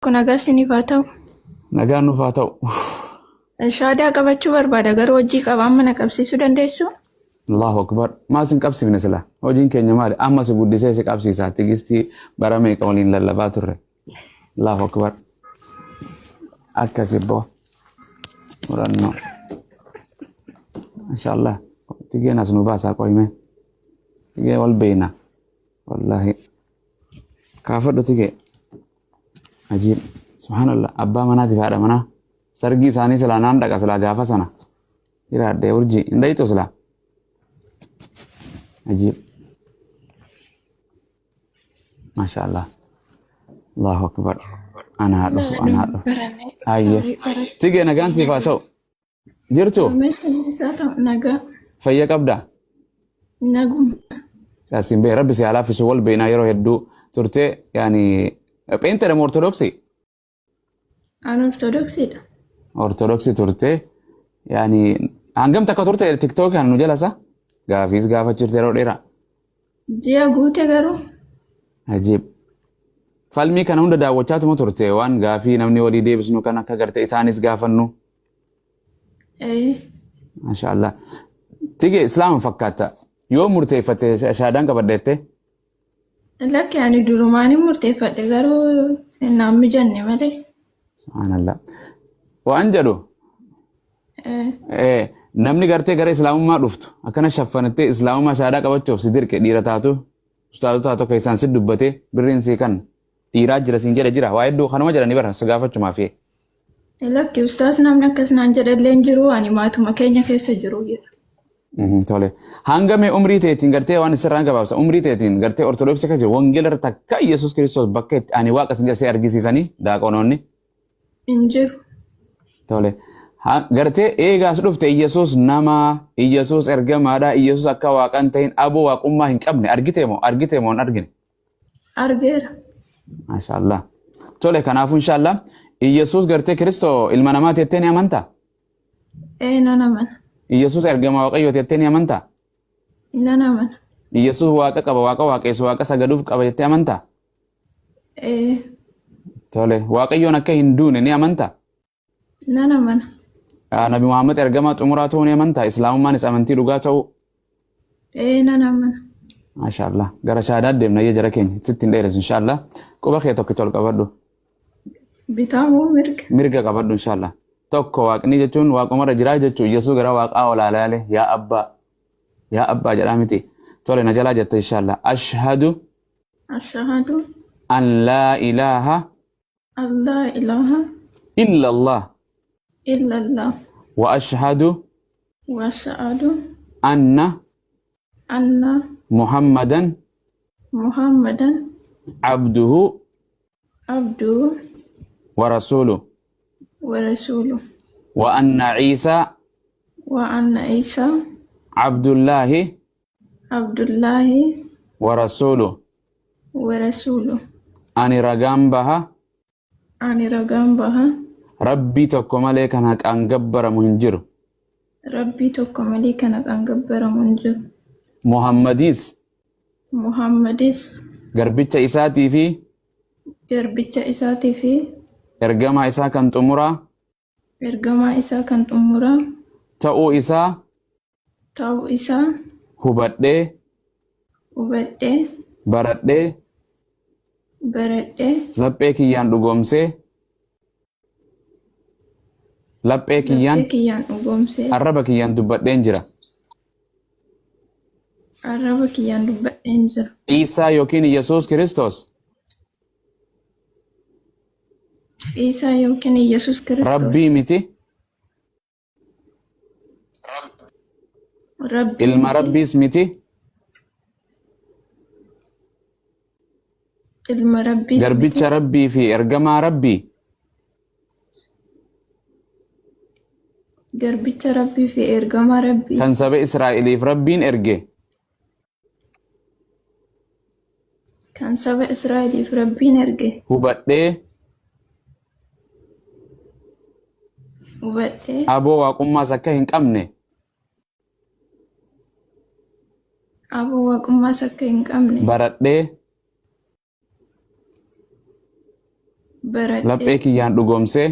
tokko nagaa isiniif haa ta'u. Nagaan nuuf haa ta'u. Shaadaa qabachuu barbaada garuu hojii qaba amma na qabsiisuu dandeessu? Allahu akbar. Maa sin qabsiifne sila? Hojiin keenya maali? Amma si guddisee si qabsiisa. Tigistii bara meeqa waliin lallabaa turre. Allahu akbar. Akkasi boo. Murannoo. Mashallah. Tigeen as nu baasaa qoyme. Tigee wal beeyna. Wallahi. Kaafadhu tigee. Ajiib. Subhanallah. Abbaa manaatiif haadha manaa. Sargii isaanii silaa naan dhaqa silaa gaafa sana. Jiraadhee urjii. Hin dhayitu silaa. Ajiib. Masha Allah. Allahu akbar. Anaa dhufu anaa dhufu. Hayyee. Tigee nagaan siif haa ta'u. Jirtu Nagaa. Fayya qabdaa? Naguma. Yaasiin bee rabbi si haa laaffisu wal beeknaa yeroo hedduu turte yaani pheenxeedha moo ortodoksii? An ortodoksiidha. Ortodoksii turte yaani hangam takka turte tiktookii kan nu jalasa gaafiis gaafachuu turte yeroo dheeraa. Ji'a guute garuu. Ajiib. Falmii kana hunda daawwachaatuma turte waan gaafii namni walii deebisnu kan akka garte isaanis gaafannu. Ee. Masha Allah. Tige Islaama fakkaata. Yoo murteeffatte shaadaan qabadha jettee? Lakki ani durumaan hin murteeffadhe garuu naan mijanne malee. Subhaanallah. Waan jedhu Ee. namni gartee gara islaamummaa dhuftu akkana shaffanattee islaamummaa shaadaa qabachuuf si dirqe dhiira taatu ustaazota taatu keessaan si dubbatee birriin sii kan dhiiraa jira siin jedhe jira waa hedduu kanuma jedhanii bara si gaafachumaaf. Lakki ustaas namni akkas naan jedhallee hin jiru ani maatuma keenya keessa jiru jedha. Tole. Hanga mee umrii teetiin gartee waan sirraan gabaabsa umrii teetiin gartee ortodoksii akka jiru wangeela irra takka Yesuus Kiristoos bakka itti ani waaqa sin jedhee argisiisanii daaqonoonni. Hin jiru. Tole. Gartee eegaas dhufte Yesuus nama Yesuus ergamaadha Yesuus akka waaqan ta'in aboo waaqummaa hin qabne argitee moo argitee moo hin argine? Argeera. Maashaallah. Tole kanaafuu inshaallah Yesuus gartee Kiristoo ilma namaati jettee ni amantaa? Ee nan amana. Yesuus ergama Waaqayyooti jettee ni amantaa? Nan amana. Yesuus waaqa qaba waaqa waaqessu waaqa sagaduuf qaba jettee amantaa? Ee. Tole Waaqayyoon akka hin duune ni amantaa? Nan amana. Nabi Muhammad ergamaa xumuraa ta'uu ni amantaa? Islaamummaanis amantii dhugaa ta'uu? Ee nan amana. Maashaallah. Gara shaadaa deemna iyya jara keenya. Sitti hin dheeressu inshaallah. Quba kee tokkicha ol qabadhu. Bitaa moo mirga? Mirga qabadhu inshaallah. Tokko waaqni jechuun waaqumarra jiraa jechuun Yesuus gara waaqaa ol alaale yaa abbaa. Yaa abbaa jedhaa miti. Tole na jalaa jette inshaallah. Ashhadu Ashhadu an laa ilaaha an laa ilaaha illallah illallah wa ashhadu wa ashhadu anna anna muhammadan muhammadan abduhu abduhu wa rasuluhu wa rasuluhu wa anna ciisaa wa anna isa abdullaahi abdullaahi wa rasuluhu wa rasuluhu. Ani ragaan baha. Ani ragaan baha. Rabbii tokko malee kan haqaan gabbaramu hin jiru. Rabbii tokko malee kan haqaan gabbaramu hin jiru. Muhammadis Muhammadis garbicha isaatii fi garbicha isaatii fi ergamaa isaa kan xumuraa ergamaa isaa kan xumuraa ta'uu isaa ta'uu isaa hubadhee hubadhee baradhee baradhee laphee kiyyaan dhugoomsee laphee kiyyaan laphee kiyyaan dhugoomsee arraba kiyyaan dubbadheen jira. Arraba kiyyaan dubbadheen jira. Iisaa yookiin Yesuus Kiristoos Iisaa yookiin Yesuus Kiristoos Rabbii miti, Rabbii ilma miti, Rabbiis miti, ilma Rabbiis miti, garbicha Rabbii fi ergamaa Rabbii garbicha Rabbii fi ergamaa Rabbii kan saba Israa'eliif Rabbiin erge kan saba Israa'eliif Rabbiin erge hubadhee hubadhee aboo waaqummaas akka hin qabne aboo waaqummaas akka hin qabne baradhee. Baradhee. Laphee kiyyaan dhugoomsee.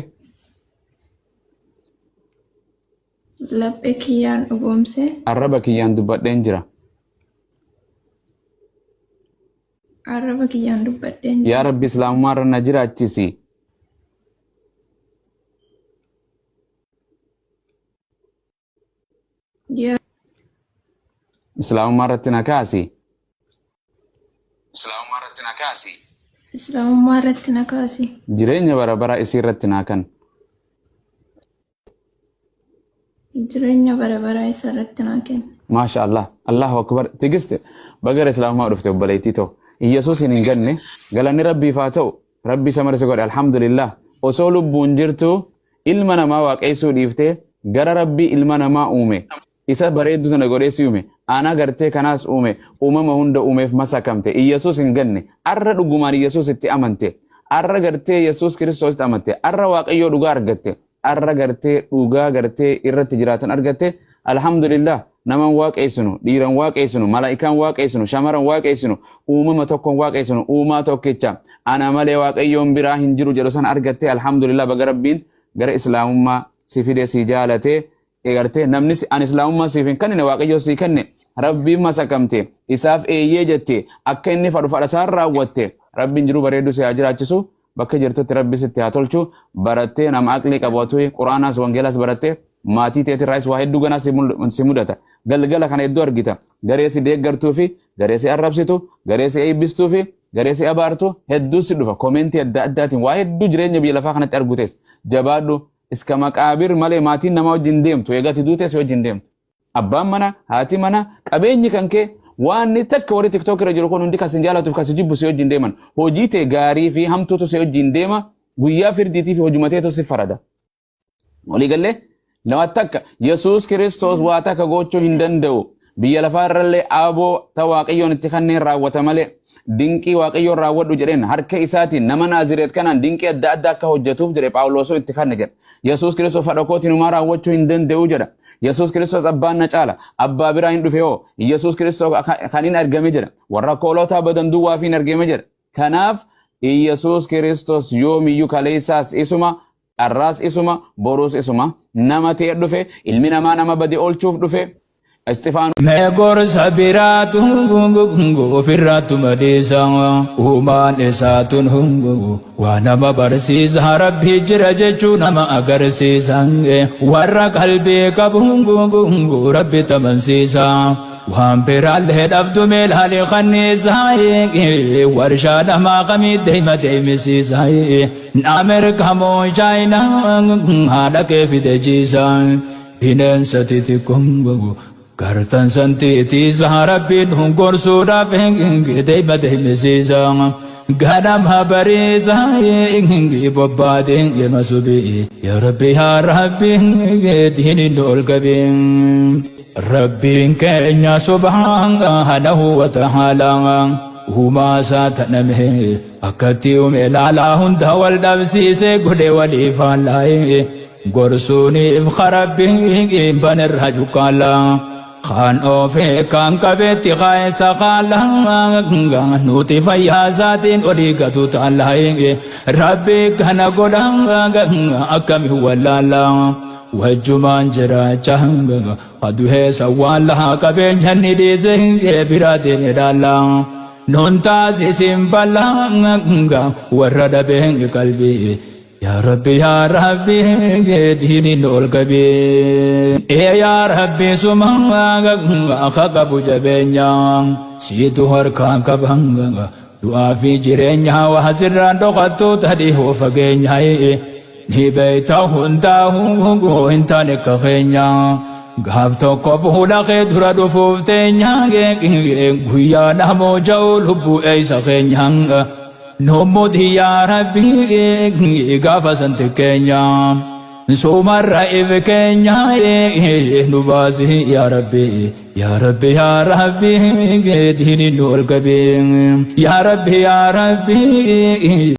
Laphee kiyyaan dhugoomsee. Arraba kiyyaan dubbadheen jira. Arraba kiyyaan dubbadheen jira. Yaa Rabbi, islaamummaa irra na jiraachisi. Yaa Islaamummaa irratti na kaasi. Islaamummaa irratti na kaasi. Jireenya bara baraa isii irratti naa kan. Jireenya bara baraa isa irratti naa kenna. Maasha Allah. Allahu akbar. Tigiste, bagara islaamummaa dhufte obboleettii too. Iyyasuusin hin ganne, galanni Rabbiif haa ta'u. Rabbi isa marse godhe, alhamdulillah. Osoo lubbuun jirtu ilma namaa waaqeessuu dhiiftee gara Rabbii ilma namaa uume. Isa bareedduu tana godhee si uume. Ana gartee kanaas uume. Uumama hunda uumeef masakamte. Iyyasuus hin ganne. Arra dhugumaan Iyyasuus itti amante. Arra gartee Yesuus Kiristoositti amante. Arra Waaqayyoo dhugaa argatte. Arra gartee dhugaa gartee irratti jiraatan argatte. Alhamdulillah, naman waaqeessinu, dhiiran waaqeessinu, malaa'ikaan waaqeessinu, shamaran waaqeessinu, uumama tokkoon waaqeessinu, uumaa tokkicha ana malee Waaqayyoon biraa hin jiru jedhu sana argatte. Alhamdulillah, baga Rabbiin gara islaamummaa si fide, si jaalate. Gartee namni ani islaamummaa siif hin kennine, Waaqayyoo sii kenne. Rabbiin masakamte, isaaf eeyyee jette, akka inni fadhu fadha isaan raawwatte. Rabbiin jiruu bareedduu si haa jiraachisu. Bakka jirtutti Rabbi sitti haa tolchu. Barattee nama aqlii qabaatu, quraanaas wangeelaas barattee, maatii teetirraayis waa hedduu ganaa si mudata. Galgala kana hedduu argita, garee si deeggartuu fi garee si arrabsitu, garee si eebbistuu fi garee si abaartu hedduu si dhufa. Commentii adda addaatiin waa hedduu jireenya biyya lafaa kanatti argutees jabaadhu. Iska maqaabir malee maatiin namaa wajjin deemtu, eegati duutes wajjin deemtu. Abbaan mana, haati mana, qabeenyi kan kee, waan takka warri TikTok irra jiru kun hundi kan sin jaalatuuf kan si jibbu si wajjin deeman. Hojii tee gaarii fi hamtuutu si wajjin deema. Guyyaa firdiitii fi hojumateetu si farada. Walii gallee, nama takka Yesuus Kiristoos waa takka gochuu hin danda'u. Biyya lafaa irrallee aboo ta Waaqayyoon itti kanneen raawwata malee, dinqii Waaqayyoon raawwadhu jedheen harka isaatiin nama Naazireet kanaan dinqii adda addaa akka hojjetuuf jedhe Phaawulosoo itti kanne jedha. Yesuus Kiristoos fadha kootiin homaa raawwachuu hin danda'u jedha. Yesuus Kiristoos abbaan na caala. Abbaa biraa hin dhufe hoo. Yesuus Kiristoos kan hin argame jedha. Warra koolotaa badan duwwaaf hin argame jedha. Kanaaf Yesuus Kiristoos yoomiyyuu kaleessaas isuma, har'aas isuma, boruus isuma. Nama ta'e dhufe, ilmi namaa nama bade oolchuuf dhufe. Isxifaan Mee gorsa biraatu ofirraatu madeessa, uumaan isaatun waa nama barsiisa, Rabbii jira jechuu nama agarsiisa, warra qalbii qabu Rabbi tamansiisa. Waan biraallee dhabdu meelaalee kanniisa, warshaa namaa kamii deema deemisiisa, Ameerikaa moo Chaayinaa haadha kee fide jiisa. Bineensa xixiqqoo gartan santiitiisa, Rabbiin nun gorsuudhaaf deema deemisiisa. Ganama bariisa bobbaatee masubii, yaa Rabbi, yaa Rabbi, diinin ol qabi. Rabbiin keenya subhaanahu wa ta'ala uumaa isaa taname akkatti uume laalaa, hunda wal dhabsiisee godhe waliif haalaa'e, gorsuuniif karabbiin banirra cuqqaalaa. Kaan oofee kaan qabeetti kaa'essa kaala, nuti fayyaa isaatiin olii gatu taalaa'e, Rabbi kana godha akkami wallaala. Wajjumaan jiraacha aduhee sawwaala, qabeenya ni dhiise biraa deeme dhaala. Nun taasisin balaa warra dhabeen qalbii. Yaa Rabbi, yaa Rabbi, diiniin ol qabi. Ee yaa Rabbi, suma akka qabu jabeenya, siitu harkaan qaban du'aa fi jireenya, waa sirraan dhokattu tadhii hoo fageenya, ni beeyta hundaa'u hin taane akka keenya. Gaaf tokko fuula kee dura dhufuuf teenya, guyyaa namoo ja'u lubbuu eeysa keenya. Nummudi yaa Rabbi gaafa santi keenya. Sumarra if keenya nu baasi yaa Rabbi. Yaa Rabbi, yaa Rabbi, diini nu ol qabi. Yaa Rabbi, yaa Rabbi.